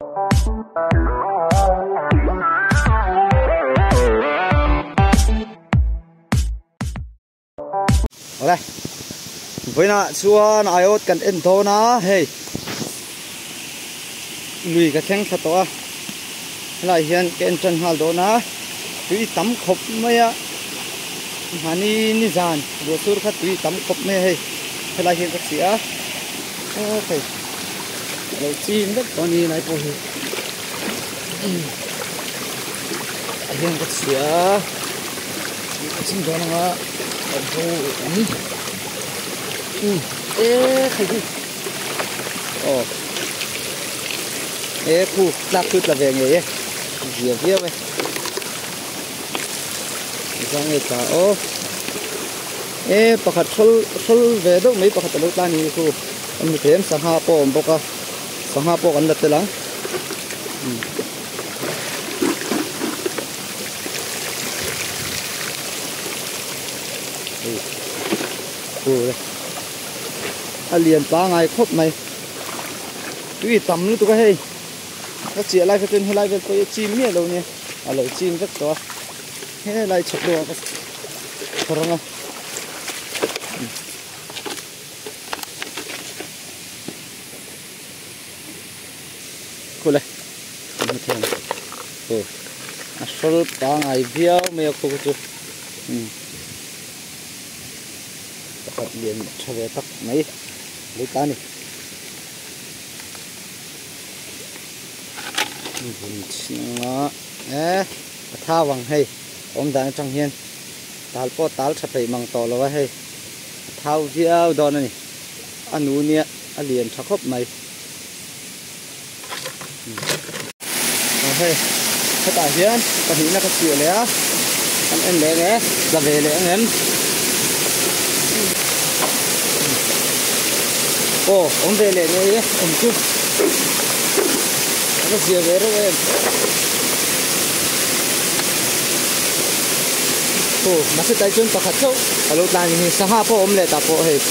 Awle vawiinah chuan aiawt kan en dawn a hei lui ka thleng thla tawh a helaiah hian ka en tan nghal dawn a tui tam khawp mai a mahni nizan ruah sur kha tui tam khawp mai a hei helai hian ka chhiah a aw hei a lo chim vek tawh a ni helai pawh hi ah hian ka chhiah a ka chim dawn ang a a bo awm e khai hi aw e khu tlak chu tla ve ngei e zia viau e zang nge tla aw e pakhat hrawl hrawl ve deuh mai pakhat alo tla a ni khu a hmu thei em sangha pawh a awm bawk a sangha pawh kan la tel ang a lian pangai khawp mai tui tam lutuk a hei ka chiah lai kha chuan helai vel pawh hi a chim miah lo nia a lo chim vek tawh a helai chhawk deuh ah ka chhawr ang a. Khule an hmu thei ang aw a hrawl pangai viau mai a khaw chu umm pakhat lian tha ve tak mai lei ta a ni vun chhunga e a thau ang hei awm dan atang hian tal pawh tal tha peih mang tawh lo a hei a thau viau dawn a ni a nu nia a lian tha khawp mai. Aw hei hetah hian pahnihna ka chhiah leh a kan en leh ang e tla ve leh ang em aw awm ve leh ngei e awm chu a va zia ve reuh em aw mahse tlai chuan pakhat chauh a lo tlan hi sangha pawh a awm leh tah pawh hei.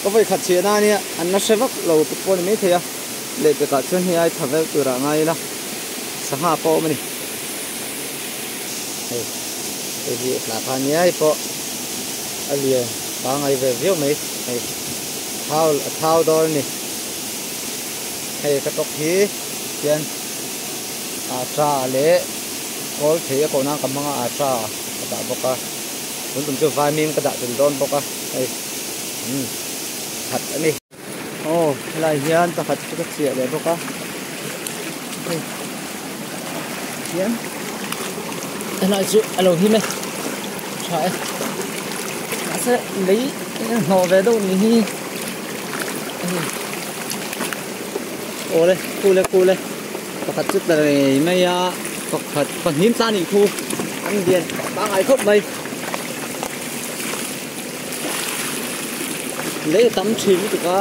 Ka vawi khat chhiah na ania an la hre vak lo te pawh a ni maithei a lehpekah chuan hei ai tha vel turah ngai ila sangha pawh a awm a ni hei hei hi tla kha ania hei pawh a lian pangai ve viau mai hei thau a thau dawn a ni hei ka tawk hi hian. Atta leh kawl thei a koh nan ka hmang a atta ka dah bawk a tun tum chu vaimim ka dah tel dawn bawk a hei umm khat a ni. Aw helai hian pakhat chu ka chiah leh bawk a hei hian helai chu a lo him e tha e mahse lei hnawh ve deuh ni hi hei. Awle kule kule pakhat chu tla ngei mai a pakhat pahnih tla anih thu an lian pangai khawp mai lei a tam thin lutuk a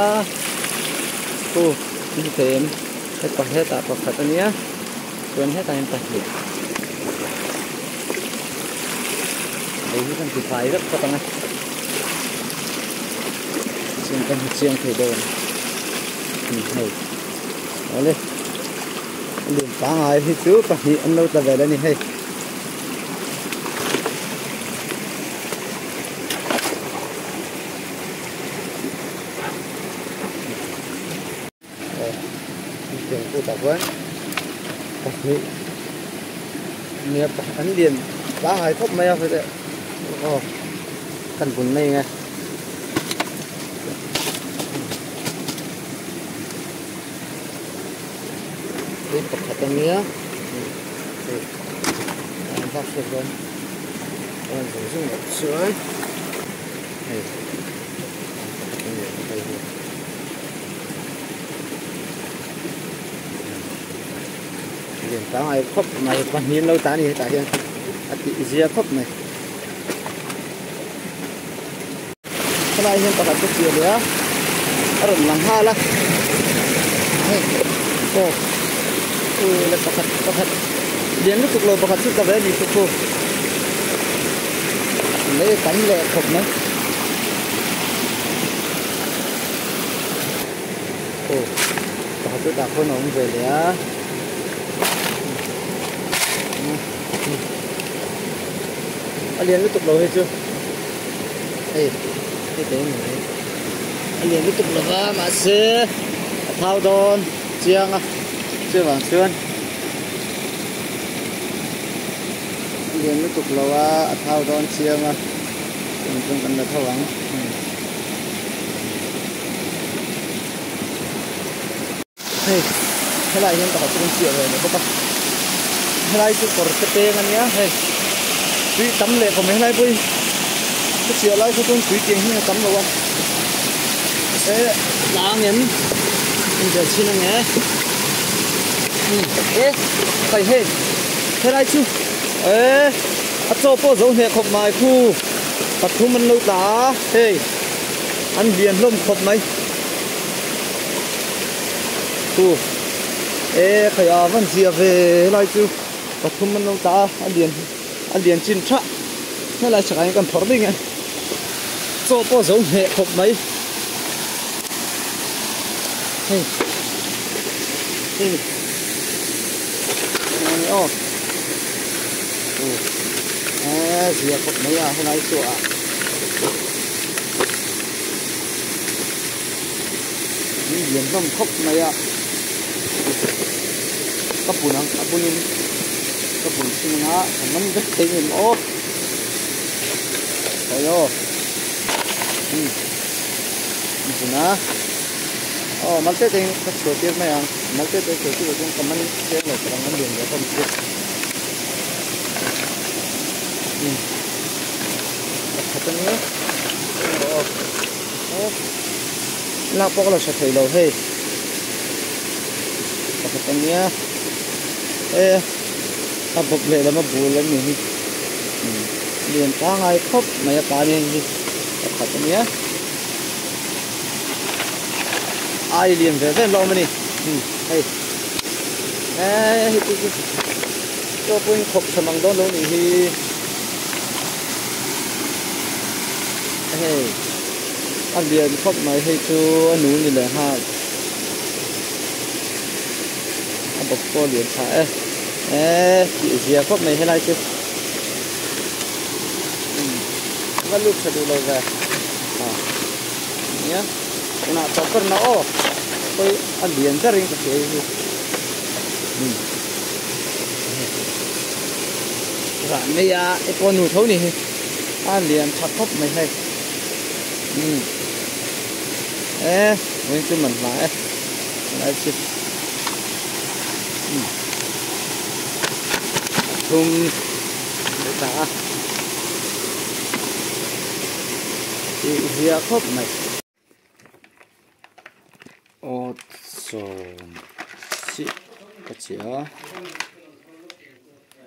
aw an hmu thei em hepa hetah pakhat ania chuan hetah hian pahnih lei hi kan ti fai vek phawt ang a chuan kan hmu chiang thei dawn. Hei awle a lian pangai hi chu pahnih an lo tla vel a ni hei. Tiang kutah chuan pahnih nia an lian pangai khawp mai a aw kan bun mai ang e. Hei pakhat a nia hei an vak hriat dawn a rawn zung zung loh chuan hei pakhat a nia hei hi lian pangai khawp mai pahnih an lo tah a ni hetah hian a tih zia khawp mai. Helai hian pakhat ka chiah leh a a rawn lang nghal a hei aw u le pakhat pakhat lian lutuk lo pakhat chu ka ve a ni chu khu. Lei tam leh khawp mai. Aw pakhat chu tah khawn a awm ve leh a. A lian lutuk lo hei chu hei hei te ni mai a lian lutuk lo va mahse a thau dawn chiang a chuvang chuan a lian lutuk lo a a thau dawn chiang a chuvang chuan kan la tho ang. Hei helai hian pakhat chu kan chiah ve leh bawk a helai chu kawr te peng ania hei tui tam leh kawm helai pawh hi ka chiah lai kha chuan tui tiang hi a tam lo a e tlang em inbel chhin ang e e kai hei helai chu e a chaw pawh zo hneh khawp mai khu pathum an lo tla a hei an lian hlawm khawp mai. Chu e khai a van zia ve helai chu pathum an lo tah a a lian a lian chin tha helai chhakah hian kan phawrh daih nge chaw pawh zo hneh khawp mai hei hei eng aw e zia khawp mai a helai chu a. Min lian hlawm khawp mai a ka pun ang a bunin ka pun chhin anga ka man vek thei ngem aw sawi aw um an pun a aw mal te te in ka chhuah tir mai ang mal te te chhuah tir loh chuan ka man chiang lo tur ang an lian ve hlawm si um pakhat a nia aw aw. Lak pawh ka la hre thei lo hei pakhat a nia e a bawp leh lam a bul a ni hi lian pangai khawp mai a pa nen hi pakhat a nia ai lian ve ve hlawm a ni hei e hei chu chu chaw pawhin khawp tha mang dawn lo nih hi hei. A lian khawp mai hei chu a nu ni leh nghal a bawp pawh a lian tha e eee tih zia khawp mai helai chu umm va lut tha duh lo ve ah nia tunah tawp ber na aw hawi a lian ber in ka hria hi chu umm rah mai a hei pawh a nu tho ni hi a lian tha khawp mai hei. Umm e vawiin chu man hla e helai chu umm thum a tla a tih ziah khawp mai. Aw sawm chiah ka chiah a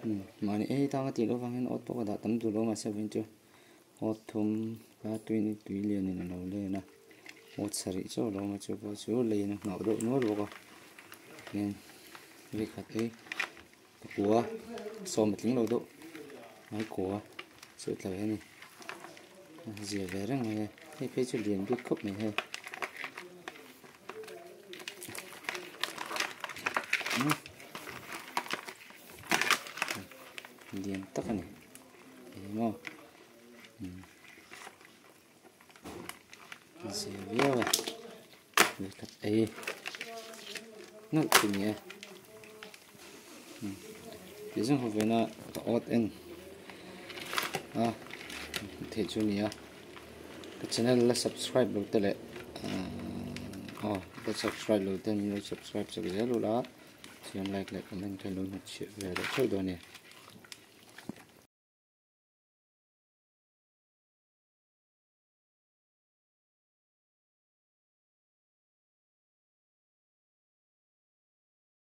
umm mahni ei tang a tih loh vangin awt pawh ka dah tam duh lo mahse vawiin chu. Awt thum a tuin tui lianin a lo len a awt sarih chauh a lo awm a chu pawh chu leiin a hnawh deuh nual bawk a tihian vekhat hi pakua sawm a tling lo deuh mai kua chu a tla ve a ni a zia ve reng mai a hei phei chu lian bik khawp mai hei. Lian tak a ni. Engemaw umm zia viau a lehkhat ei nalh chi ni e umm tih zawng ho vena ka awt en a theih chu a ni a ka channel la subscribe lo te leh ahh aw la subscribe lo te min lo subscribe chak zel ula chuan like leh comment kha lo hnutchhiah ve leh theuh dawn a ni.